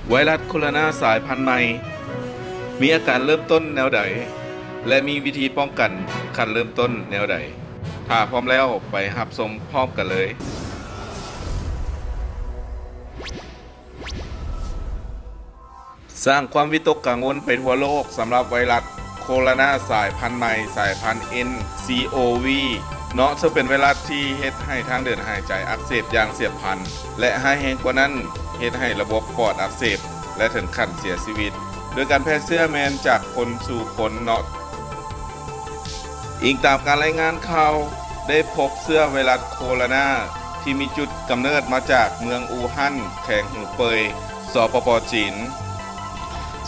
ໄວຣັສໂຄໂຣນາສາຍພັນໃໝ່ ມີອາການເລີ່ມຕົ້ນແນວໃດ ແລະ ມີວິທີປ້ອງກັນຂັ້ນເລີ່ມຕົ້ນແນວໃດ? ຖ້າພ້ອມແລ້ວ, ໄປຮັບຊົມພ້ອມກັນເລີຍ. ສ້າງຄວາມວິຕົກກັງວົນໄປທົ່ວໂລກສຳລັບໄວຣັສໂຄໂຣນາສາຍພັນໃໝ່ ສາຍພັນ N C O V ເນາະ ເຊິ່ງເປັນໄວຣັສທີ່ເຮັດໃຫ້ທາງເດີນຫາຍໃຈອັກເສບຢ່າງສຽບພລັນ ແລະ ຮ້າຍແຮງກວ່ານັ້ນ ເຮັດໃຫ້ລະບົບປອດອັກເສບ ແລະ ເຖິງຂັ້ນເສຍຊີວິດ ໂດຍການແຜ່ເຊື້ອແມ່ນຈາກຄົນສູ່ຄົນເນາະ. ອີງຕາມການລາຍງານຂ່າວ, ໄດ້ພົບເຊື້ອໄວຣັສໂຄໂຣນາທີ່ມີຈຸດກຳເນີດມາຈາກເມືອງອູຮັນ ແຂວງຫູເປີຍ ສປປ ຈີນ,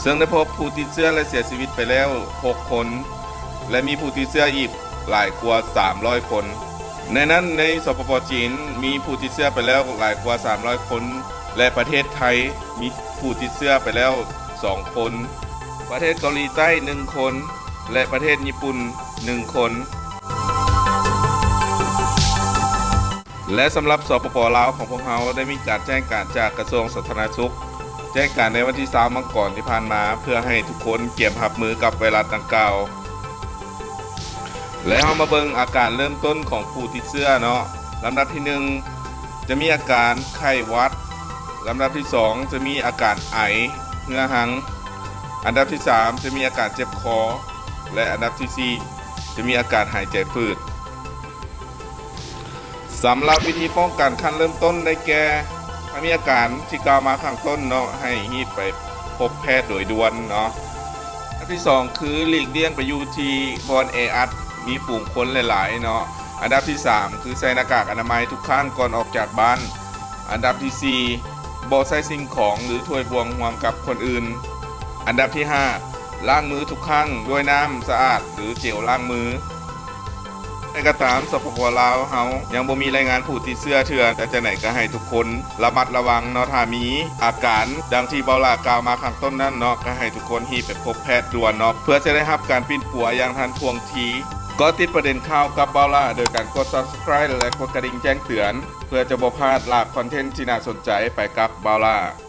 ເຊິ່ງໄດ້ພົບຜູ້ຕິດເຊື້ອ ແລະ ເສຍຊີວິດໄປແລ້ວຫົກຄົນ ແລະ ມີຜູ້ຕິດເຊື້ອອີກຫຼາຍກວ່າສາມຮ້ອຍຄົນ. ໃນນັ້ນ, ໃນ ສປປ ຈີນ ມີຜູ້ຕິດເຊື້ອໄປແລ້ວຫຼາຍກວ່າສາມຮ້ອຍຄົນ ແລະ ປະເທດໄທມີຜູ້ຕິດເຊື້ອໄປແລ້ວສອງຄົນ, ປະເທດເກົາຫຼີໃຕ້ໜຶ່ງຄົນ ແລະ ປະເທດຍີ່ປຸ່ນໜຶ່ງຄົນ. ແລະ ສຳລັບ ສປປ ລາວ ຂອງພວກເຮົາ ໄດ້ມີການແຈ້ງການຈາກກະຊວງສາທາລະນະສຸກ ແຈ້ງການໃນວັນທີຊາວ ມັງກອນທີ່ຜ່ານມາ ເພື່ອໃຫ້ທຸກຄົນກຽມຮັບມືກັບໄວຣັສດັ່ງກ່າວ. ແລະ ເຮົາມາເບິ່ງອາການເລີ່ມຕົ້ນຂອງຜູ້ຕິດເຊື້ອເນາະ. ລຳດັບທີໜຶ່ງ ຈະມີອາການໄຂ້ຫວັດ, ລຳດັບທີສອງ ຈະມີອາການໄອ, ເຮືອຮັງ, ອັນດັບທີສາມ ຈະມີອາການເຈັບຄໍ ແລະ ອັນດັບທີສີ່ ຈະມີອາການຫາຍໃຈຝືດ. ສຳລັບວິທີປ້ອງກັນຂັ້ນເລີ່ມຕົ້ນໄດ້ແກ່ ຖ້າມີອາການທີ່ກ່າວມາຂ້າງຕົ້ນເນາະ ໃຫ້ຮີບໄປພົບແພດໂດຍດ່ວນເນາະ. ອັນທີສອງ ຄືຫຼີກລ່ຽງໄປຢູ່ທີ່ບ່ອນແອອັດ ມີຝູງຄົນຫຼາຍໆເນາະ. ອັນດັບທີສາມ ຄືໃສ່ໜ້າກາກອະນາໄມທຸກຄັ້ງກ່ອນອອກຈາກບ້ານ. ອັນດັບທີສີ່ ບໍ່ໃຊ້ສິ່ງຂອງ ຫຼື ຖ້ວຍບ່ວງຮ່ວມກັບຄົນອື່ນ. ອັນດັບທີຫ້າ ລ້າງມືທຸກຄັ້ງດ້ວຍນ້ຳສະອາດ ຫຼື ເຈວລ້າງມື. ແຕ່ກໍຕາມ, ສປປ ລາວເຮົາຍັງບໍ່ມີລາຍງານຜູ້ຕິດເຊື້ອເທື່ອ, ແຕ່ຈັ່ງໃດກໍໃຫ້ທຸກຄົນລະມັດລະວັງເນາະ. ຖ້າມີອາການດັ່ງທີ່ບ່າວຫຼ້າກ່າວມາຂ້າງຕົ້ນນັ້ນເນາະ, ກໍໃຫ້ທຸກຄົນຮີບໄປພົບແພດດ່ວນເນາະ, ເພື່ອຈະໄດ້ຮັບການປິ່ນປົວຢ່າງທັນທ່ວງທີ. ເກາະຕິດປະເດັນຂ່າວກັບບ່າວຫຼ້າ ໂດຍການກົດ Subscribe ແລະ ກົດກະດິ່ງແຈ້ງເຕືອນ ເພື່ອຈະບໍ່ພາດລາກຄອນເທັນທີ່ໜ້າສົນໃຈໄປກັບບ່າວຫຼ້າ.